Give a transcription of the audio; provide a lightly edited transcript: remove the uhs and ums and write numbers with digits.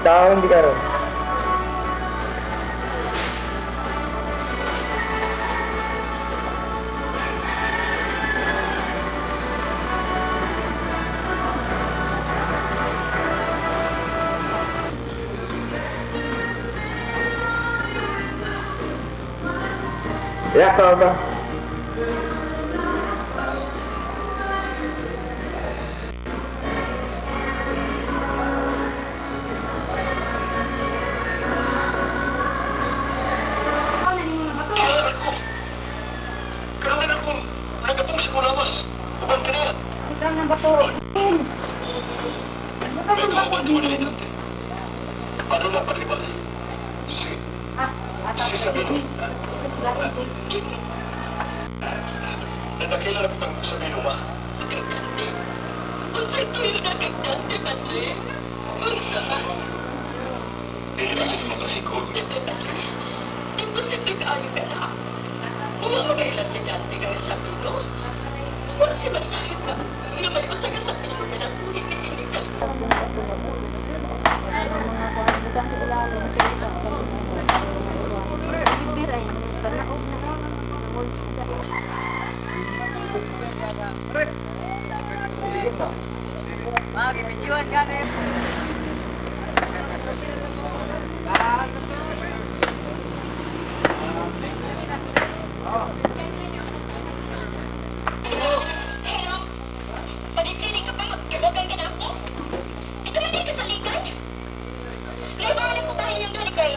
Down di karon. Ya, ba? Kailangan ako. Kailangan ako. Nagapong sa kulawas. Uban ka niya. Butang ng bato. Butang ng bato. Nagkauban doon na hinante. Paano na palibal? Si... Si Sabino. Nadakila na kitang Sabino, ma. Kagkante. Unsay tuyo na kagkante, Padre? Unsa? Dili na kita makasikog. Imposible kaayo ka na. Huwag magailan si Dante kang Sabino. Huwag si masakit na nga may usa ka Sabino na nabuhi ni Inigal. Pero, pagitili ka pa, magkabagal ka na ako. Ito na dito sa ligan. Naibahan ko tayo yung doon kay.